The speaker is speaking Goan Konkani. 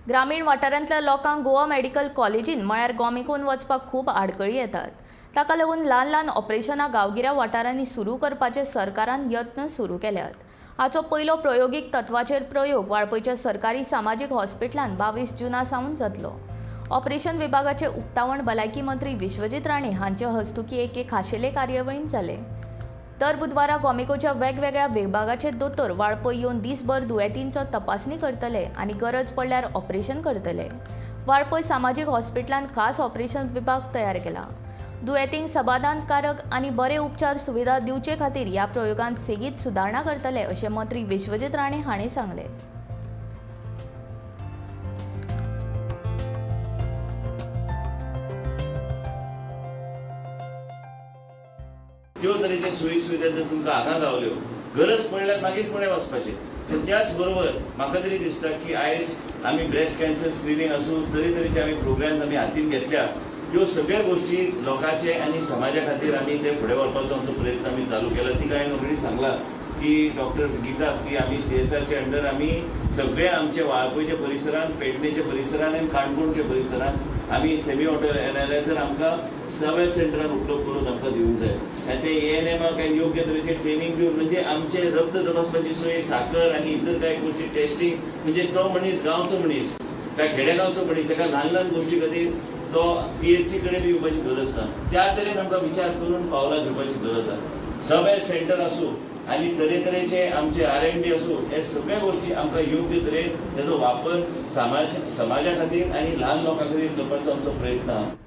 ग्रामीण वाठारांतल्या लोकांक गोवा मेडिकल कॉलेजीन म्हळ्यार गोमेकॉन वचपाक खूब आडखळी येतात. ताका लागून ल्हान ल्हान ऑपरेशनां गांवगिऱ्या वाठारांनी सुरू करपाचे सरकारान यत्न सुरू केल्यात. हाचो पयलो प्रयोगीक तत्वाचेर प्रयोग वाळपयच्या सरकारी सामाजीक हॉस्पिटलान 22 जुना सावन जातलो. ऑपरेशन विभागाचे उक्तावण भलायकी मंत्री विश्वजीत राणे हांचे हस्तुकी एके खाशेले कार्यावळींत जालें. दर बुधवारा गोमेकोच्या वेगवेगळ्या विभागाचे दोतोर वाळपय येवन दीसभर दुयेंतींचो तपासणी करतले आनी गरज पडल्यार ऑपरेशन करतले. वाळपय सामाजीक हॉस्पिटलान खास ऑपरेशन विभाग तयार केला. दुयेंतींक समाधानकारक आनी बरे उपचार सुविधा दिवचे खातीर ह्या प्रयोगांत सेगीत सुदारणा करतले, अशें मंत्री विश्वजीत राणे हांणी सांगलें. त्यो तरेचे सोयी सुविधा जर तुमकां हांगा गावल्यो, गरज पडल्यार मागीर फुडें वचपाचें. पूण त्याच बरोबर म्हाका तरी दिसता की आयज आमी ब्रेस्ट कॅन्सर स्क्रिनींग आसूं, तरेतरेचे आमी प्रोग्राम्स आमी हातीन घेतल्या. त्यो सगळ्या गोश्टी लोकांचे आनी समाजा खातीर आमी ते फुडें व्हरपाचो आमचो प्रयत्न आमी चालू केला. तिका हांवें ऑलरेडी सांगलां की डॉक्टर गीता की आमी सीएसआरच्या अंडर आमी सगळे आमचे वाळपयच्या परिसरान, पेडणेच्या परिसरान आनी काणकोणच्या परिसरान आमी सेमी ऑटो एनालायझर आमकां सब हेल्थ सेंटरान उपलब्ध करून आमकां दिवंक जाय आनी ते एएनएमाक योग्य तरेचे ट्रेनींग दिवन, म्हणजे आमचे रक्त तपासपाची सोय, साकर आनी इतर कांय गोश्टी टेस्टींग, म्हणजे तो मनीस गांवचो मनीस काय खेडेगांवचो मनीस, ताका ल्हान ल्हान गोश्टी खातीर तो पीएचसी कडेन बी येवपाची गरज ना. त्या तरेन आमकां विचार करून पावलां घेवपाची गरज आसा. सब हेल्थ सेंटर आसूं आनी तरेतरेचे आमचे आर एन डी आसूं, हे सगळ्या गोश्टी आमकां योग्य तरेन तेजो वापर समाजा खातीर आनी ल्हान लोकां खातीर करपाचो आमचो प्रयत्न आहा.